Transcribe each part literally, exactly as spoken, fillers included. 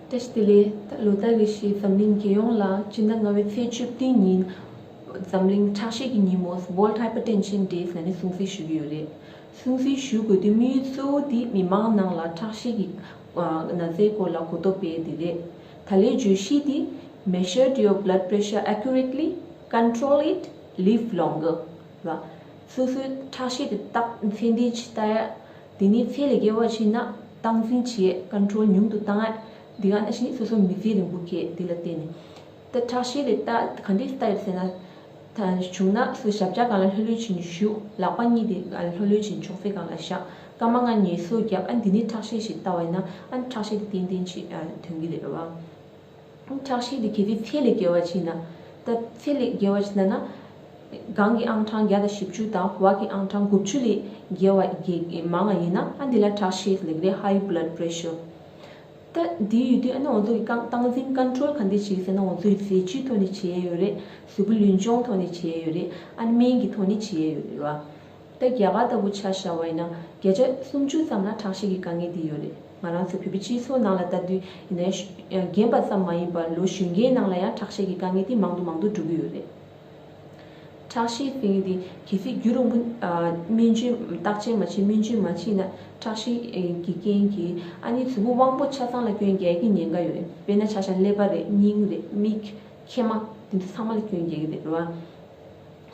བཀྲ་ཤིས་བདེ་ལེགས། ད་ལོ་ལྟར་རེ་བཞིན་འཛམ་གླིང་རྒྱལ་ཡོངས་ལ་སྤྱི་ཟླ་ལྔ་པའི་ཚེས་བཅུ་བདུན་ཉིན་འཛམ་གླིང་ཁྲག་ཤེད་ཀྱི་ཉིན་མོ། World Hypertension Day ཟེར་ནས་སྲུང་བརྩི་ཞུ་གི་ཡོད་རེད། སྲུང་བརྩི་ཞུ་དགོས་དུས་དམིགས་ཡུལ་གཙོ་བོ་དེ་མི་མང་ནང་ལ་ཁྲག་ཤེད་ཀྱི་ཨ་ན་ཚའི་སྐོར་ལ་གོ་རྟོགས་སྤེལ་དེ་རེད། ད་ལན་བརྗོད་གཞི་དེ། Measure your blood pressure accurately, control it, live longer. ར། སོ་སོའི་ཁྲག་ཤེད་དེ་བརྟག་ཚད་ལྡན་ཅིག་ལྟ་ཡ། དེ་ནས་ཚད་ལས་བརྒལ་བ་ཕྱིན་ན་སྟངས་འཛིན་བྱེད། ཀོན་ཊོལ་ཉུང་དུ་བཏང་ཡ། འདི་ག་ནང་བཞིན་སོ་སོ་མི་ཚེ་རིང་པོ་སྐྱེལ། འདི་ལ་བརྟེན་ནས། ད་ཁྲག་ཤེད་དེ་ལྟ་ག་འདྲས་ལྟ་ཡོད་ཟེར་ན། ད་བྱུང་ན་སོ་ཞབས་བཅགས་སྒང་ལ་ལྷོད་ལྷོད་བྱས་ནས་བཞུགས། ལག་པ་གཉིས་དེ་ལྷོད་ལྷོད་བྱས་ནས་ཅོག་ཙེ་སྒང་ལ་བཞག། སྐར་མ་ལྔ་ངལ་གསོ་བརྒྱབ། ཨ་འདི་ནས་ཁྲག་ཤེད་ཞིག་ལྟ་བ་ཡིན་ན། ཨ་ཁྲག་ཤེད་དེ་ཏན་ཏན་ཅིག་ཨ་ཐོན་གྱི་རེད་བ། ཁྲག་ཤེད་དེ་གལ་སྲིད་ཚད་ལས་བརྒལ་བ་ཕྱིན་ན། ད་ཚད་ལས་བརྒལ་བ་ཕྱིན་ན་ན། སྒང་གི་ཨང་གྲངས་བརྒྱ་དང་བཞི་བཅུ་དང་འོག་གི་ཨང་གྲངས་དགུ་བཅུ་ལས་བརྒལ་བ་བརྒལ་མང་བ་ཡིན་ན། ཨ་འདི་ལ་ཁྲག་ཤེད་ལབ་ཀྱི་རེད། High blood pressure། ད་འདི་ཡོད་དུས་ཨ་ནི་ང་ཚོ་གི་རྐང་སྟངས་འཛིན་ཀོན་ཊོལ་ག་འདྲས་བྱེད་ཟེར་ན། ང་ཚོ་ཡི་རྫས་བཅུད་ཐོག་ནས་བྱེད་ཡས་ཡོད་རེད། གཟུགས་པོ་ལུས་སྦྱོང་ཐོག་ནས་བྱེད་ཡས་ཡོད་རེད། ཨ་ནི་སྨན་གྱི་ཐོག་ནས་བྱེད་ཡས་ཡོད་རེད་བ། ད་རྒྱ་གར་ལྟ་བུ་ཆ་བཞག་པ་ཡིན་ན། བརྒྱ་ཆ་སུམ་ཅུ་ཙམ་ལ་ཁྲག་ཤེད་ཀྱི་དཀའ་ངལ་འདི་ཡོད་རེད། ང་རང་ཚོ་བོད་པའི་སྤྱི་ཚོགས་ནང་ལ་ལྟ་དུས་ཡིན་ནའི་རྒན་པ་ཙམ་མ་ཡིན་པར་ལོ་གཞོན་སྐྱེས་ནང་ལ་ཡང་ཁྲག་ཤེད་ཀྱི་དཀའ་ངལ་འདི་མང་དུ་མང་དུ་འགྲོ་གི་ཡོད་རེད། ཁྲག་ཤེད་ཟེར་མཁན་འདི་གལ་སྲིད་རྒྱུན་རིང་པོ་ཨ་སྨན་བཅོས་བརྟག་དཔྱད་མ་བྱས། སྨན་བཅོས་མ་བྱས་ན་ཁྲག་ཤེད་ཀྱི་རྐྱེན་གྱིས་ཨ་ནི་གཟུགས་པོ་དབང་པོ་ཆ་ཚང་ལ་སྐྱོན་རྒྱག་གི་ཉེན་ཁ་ཡོད་རེད། དཔེར་ན་ཆ་བཞག་ན་ཀླད་པ་རེད། སྙིང་རེད། མིག་མཁལ་མ། དེ་ཚོ་ཚང་མ་ལ་སྐྱོན་རྒྱག་གི་རེད་བ།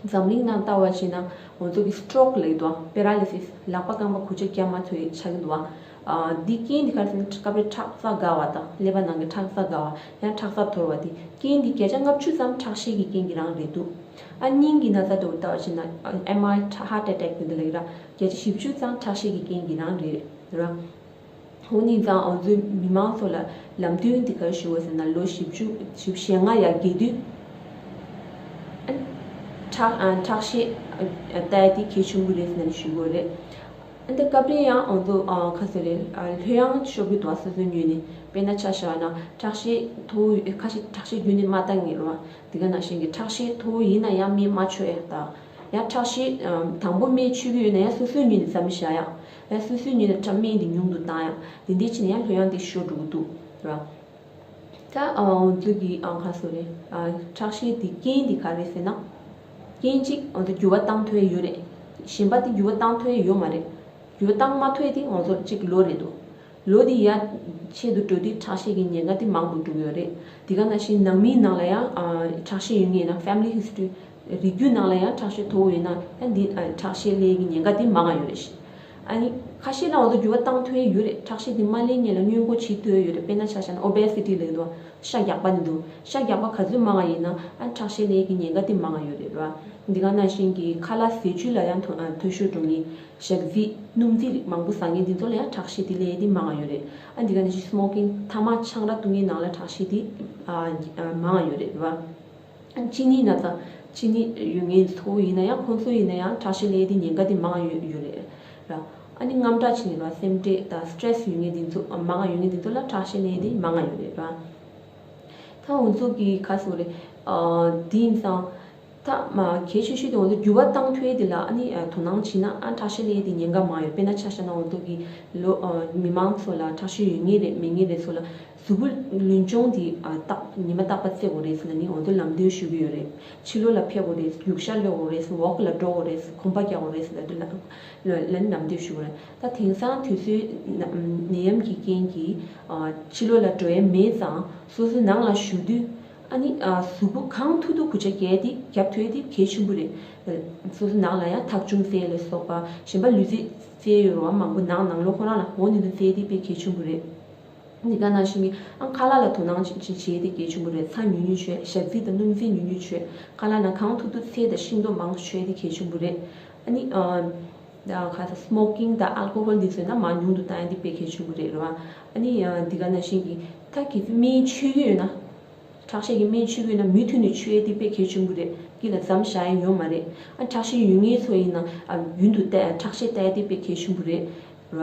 འཛམ་གླིང་ནང་ལྟ་བ་བྱས་ན་ང་ཚོ་གི་སི་ཊོག་ལབ་ཀྱི་འདུག་བ། པེ་ར་ལི་སིས། ལག་པ་རྐང་པ་གུ་ཅག་རྒྱབ་མ་ཐུབ་ཆགས་ཀྱི་འདུག་བ། ཨ་འདི་རྐྱེན་འདི་ག་རེ་ཟེར་ན། སྐབས་རེ་ཁྲག་རྩ་འགག་པ་དང་། ཀླད་པ་ནང་གི་ཁྲག་རྩ་འགག་པ། ཡང་ཁྲག་རྩ་འཐོར་བ། དེ་རྐྱེན་འདི་བརྒྱ་ཆ་ལྔ་བཅུ་ཙམ་ཁྲག་ཤེད་ཀྱི་རྐྱེན་གྱིས་རང་རེད་འདུག་ཨ་སྙིང་གི་ན་ཚ་འདྲ་བོ་ལྟ་བ་བྱས་ན། ཨ་ཨེམ་ཨའི་ཧར་ཊི་ཨེ་ཊེག་འདི་འདྲ་ལབ་ཀྱི་ར། བརྒྱ་ཆ་བཞི་བཅུ་ཙམ་ཁྲག་ཤེད་ཀྱི་རྐྱེན་གྱིས་རང་རེད་ར། འོ་ནི་ཙང་ང་ཚོའི་མི་མང་ཚོ་ལ་ལམ་སྟོན་འདི་ག་རེ་ཞུ་དགོས་ཟེར་ན། ལོ་བཞི་བཅུ་བཞི་བཅུ་ཞེ་ལྔ་ཡར་རྒྱས་དུས་ཨ་ཁྲག་ཨ་ཁྲག་ཤེད་ཨ་ལྟ་ཡ་དེ་གལ་ཆེན་པོ་རེད་ཟེར་ནས་ཞུ་དགོས་རེད། ཨ་ད་སྐབས་རེ་ཡང་ང་ཚོ་ཨ་ག་ཟེར་རེད། ཨ་ལྷོད་ཡངས་ཤོར་གྱི་འདུག་བ། སོ་སོའི་ངོས་ནས། དཔེར་ན་ཆ་བཞག་ན་ཁྲག་ཤེད་མཐོ་བོ་ཡོད། ཁ་ཤས་ཁྲག་ཤེད་རྒྱུན་ནས་མ་བལྟ་མཁན་རེད་བ། འདི་ག་ནང་བཞིན་གྱི་ཁྲག་ཤེད་མཐོ་བོ་ཡིན་ན་ཡང་སྨན་མ་མཆོད་ཡ་དང་། ཡང་ཁྲག་ཤེད་ཨ་དང་པོ་སྨན་མཆོད་ཀྱི་ཡོད་ན་ཡང་སོ་སོའི་ངོས་ནས་མཚམས་བཞག་ཡ། ཡང་སོ་སོའི་ངོས་ནས་ཁྲག་སྨན་འདི་ཉུང་དུ་བཏང་ཡ། འདི་འདྲས་བྱས་ནས་ཡང་ལྷོད་ཡངས་དེ་ཤོར་འགྲོ་གི་འདུག་ར། ད་ཨ་ང་ཚོ་གི་ཨ་ག་ཟེར་རེད། ཨ་ཁྲག་ཤེད་དེ་རྐྱེན་དེ་ག་རེ་ཟེར་ན། རྐྱེན་གཅིག་ང་ཚོ་འགྱུར་བ་བཏང་ཐུབ་ཡ་ཡོད་རེད། གཞན་པ་དེ་འགྱུར་བ་བཏང་ཐུབ་ཡ་ཡོད་མ་རེད། འགྱུར་བ་བཏང་མ་ཐུབ་ཡ་དེ་ང་ཚོ་གཅིག་ལོ་རེད་འདུག་ལོ་དེ་ཡར་ཆེ་དུ་འགྲོ་དུས་ཁྲག་ཤེད་ཀྱི་ཉེན་ཁ་དེ་མང་དུ་འགྲོ་གི་ཡོད་རེད། དེ་ག་ནང་བཞིན་ནང་མིའི་ནང་ལ་ཡང་ཨ་ཁྲག་ཤེད་ཡོད་མཁན་ཡིན་ན། Family history། རིགས་རྒྱུད་ནང་ལ་ཡང་ཁྲག་ཤེད་མཐོ་བོ་ཡོད་ན་ཡང་འདི་ཨ་ཁྲག་ཤེད་སླེབས་ཀྱི་ཉེན་ཁ་དེ་མང་ང་ཡོད་རེད། ཨ་ནི་ཁ་ཤས་ལ་འོ་ཚོ་འགྱུར་བ་བཏང་ཐུབ་ཡ་ཡོད་རེད། ཁྲག་ཤེད་དེ་མ་སླེབས་སྔོན་ལ་སྔོན་འགོག་བྱེད་ཐུབ་ཡ་ཡོད་རེད། དཔེར་ན་ཆ་བཞག་ན་ཨོ་བེ་སི་ཊི་ལབ་འདུག་ཤ་རྒྱགས་པ་ནི་འདུག་ཤ་རྒྱགས་པ་ག་ཚོད་མང་ང་ཡིན་ན་ཨ་ཁྲག་ཤེད་སླེབས་ཀྱི་ཉེན་ཁ་དེ་མང་ང་ཡོད་རེད་ར། འདི་ག་ནང་བཞིན་གྱི་ཁ་ལག་ཟས་བཅུད་ལ་ཡང་ཐོ་ཨ་འཐུས་ཤོར་འགྲོ་མཁན། ཞག་རྩི་སྣུམ་རྩི་རིགས་མང་པོ་ཟ་མཁན་འདི་ཚོ་ལ་ཡང་ཁྲག་ཤེད་དེ་སླེབས་ཡ་དེ་མང་ང་ཡོད་རེད། ཨ་འདི་ག་ནང་བཞིན་སི་མོ་ཀིང་། ཐ་མག་ཆང་རག་འཐུང་མཁན་ནང་ལ་ཁྲག་ཤེད་དེ་ཨ་ཨ་མང་ང་ཡོད་རེད་ར། གཅིན་སྙི་ན་ཚ། གཅིན་སྙི་ཡོད་མཁན་ཚོ་ཡིན་ན་ཡང་། ཁོང་ཚོ་ཡིན་ན་ཡང་ཁྲག་ཤེད་སླེབས་དེ་ཉེན་ཁ་དེ་མང་ཡོད་ཡོད་རེད་ར། ཨ་ནི་དངངས་སྐྲག་བྱེད་མཁན་ར། སེམས་ཁྲལ་དང་སི་ཊེ་རེ་སི་ཡོད་མཁན་དེ་ཚོ་མང་ཡོད་མཁན་དེ་ཚོ་ལ་ཁྲག་ཤེད་སླེབས་དེ་མང་ཡོད་རེད་ར། ད་འོ་ཚོ་གི་ཁ་སོ་རེད། ཨ་དེ་ཡིན་ཙང་། ད་མ་གལ་ཆེ་ཤོས་དེ་འོ་ཚོ་འགྱུར་བ་བཏང་ཐུབ་ཡ་དེ་ལ་ཨ་ནི་ཨ་དོ་སྣང་བྱས་ན་ཨ་ཁྲག་ཤེད་སླེབས་དེ་ཉེན་ཁ་མང་ཡོད། དཔེར་ན་ཆ་བཞག་ན་འོ་ཚོ་གི་ལོ་ཨ་མི་མང་ཚོ་ལ་ཁྲག་ཤེད་ཡོད་མཁན་རེད་མེད་མཁན་རེད་ཚོ་ལ། གཟུགས་པོ་ལུས་སྦྱོང་འདི་ཨ་རྟག་ཉི་མ་རྟག་པར་རྩེ་དགོས་རེད་ཟེར་ནས་ནི་འོ་ཚོ་ལམ་སྟོན་ཞུ་གི་ཡོད་རེད། ཕྱི་ལོགས་ལ་ཕེབས་དགོས་རེད། རྒྱུག་ཤར་སློག་དགོས་རེད། ཝོག་ལ་འགྲོ་དགོས་རེད། གོམ་པ་རྒྱག་དགོས་རེད་ཟེར་ལ་དུ་ལ་ལ་ལ་ལམ་སྟོན་ཞུ་གི་རེད། ད་དེང་སང་དུས་ཚོད་ནད་ཡམས་ཀྱི་རྐྱེན་གྱིས་ཨ་ཕྱི་ལོགས་ལ་འགྲོ་ཡ་མེད་ཙང་སོ་སོ་ནང་ལ་བཞུགས་དུས་ཨ་ནི་ཨ་གཟུགས་པོ་གང་ཐུབ་ཐུབ་གུ་ཆ་རྒྱས་ཏེ་རྒྱབ་ཐུབ་ཡ་དེ་གལ་ཆེན་པོ་རེད། སོ་སོ་ནང་ལ་ཡང་ཐག་ཆུང་རྩེ་ལ་སོགས་པ་གཞན་པ་ལུས་རྩལ་རྩེ་ཡ་ཡོད་རེད་བ། མང་པོ་ནང་ནང་ལོགས་ཁོ་རང་ལ་འོ་ནི་དུ་རྩེ་ཡ་དེ་དཔེ་གལ་ཆེན་པོ་རེད། འདི་ག་ནང་བཞིན་གྱི་ཨང་ཁ་ལག་ལ་དོ་སྣང་ཅིག་ཅིག་བྱེད་དེ་གལ་ཆེན་པོ་རེད། ཚྭ་ཉུང་ཉུང་མཆོད། ཞག་རྩི་དང་སྣུམ་རྩི་ཉུང་ཉུང་མཆོད། ཁ་ལག་ནང་གང་ཐུབ་ཐུབ་ཚལ་དང་ཤིང་ཏོག་མང་པོ་མཆོད་དེ་གལ་ཆེན་པོ་རེད། ཨ་ནི་ཨ་ད་ག་ད་སི་མོ་ཀིང་དང་ཨལ་ཀོ་ཧོལ་འདི་ཚོ་ན་མར་ཉུང་དུ་བཏང་ཡ་འདི་དཔེ་གལ་ཆེན་པོ་རེད་རེད་བ། ཨ་ནི་ཨ་འདི་ག་ནང་བཞིན་གྱི་ད་གི་སྨན་མཆོད་ཀྱི་ཡོད་ན། ཁྲག་ཤེད་ཀྱི་སྨན་མཆོད་ཀྱི་ཡོད་ན་མུ་མཐུད་ནས་མཆོད་ཡ་དེ་དཔེ་གལ་ཆེན་པོ་རེད། དཀྱིལ་ལ་མཚམས་བཞག་ཡ་ཡོད་མ་རེད། ཨ་ཁྲག་ཤེད་ཡོད་མཁན་ཚོ་ཡིན་ན་ཨ་རྒྱུན་དུ་ལྟ་ཁྲག་ཤེད་ལྟ་ཡ་དེ་དཔེ་གལ་ཆེན་པོ་རེད། ར།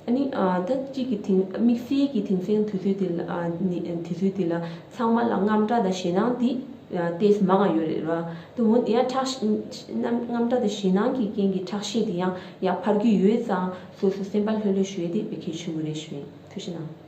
ཨ་ནི་ཨ་ད་གཅིག་གི་དེང་དམིགས་བསལ་གྱི་དེང་སང་དུས་ཚོད་དེ་ལ་ཨ་ནི་དུས་ཚོད་དེ་ལ་ཚང་མ་ལ་དངངས་སྐྲག་དང་ཞེད་སྣང་དེ་ཨ་ཏོག་ཙམ་མང་ང་ཡོད་རེད་ར། དེ་འོ་དེ་ཡང་ཁྲག་ཤེད་དངངས་སྐྲག་དང་ཞེད་སྣང་གི་རྐྱེན་གྱིས་ཁྲག་ཤེད་དེ་ཡང་ཡར་འཕར་གྱི་ཡོད་ཙང་སོ་སོ་སེམས་པ་ལྷོད་ལྷོད་ཞུ་ཡ་དེ་དཔེ་གལ་ཆེན་པོ་རེད་ཞུ་ཡིན། ཐུགས་རྗེ་གནང་།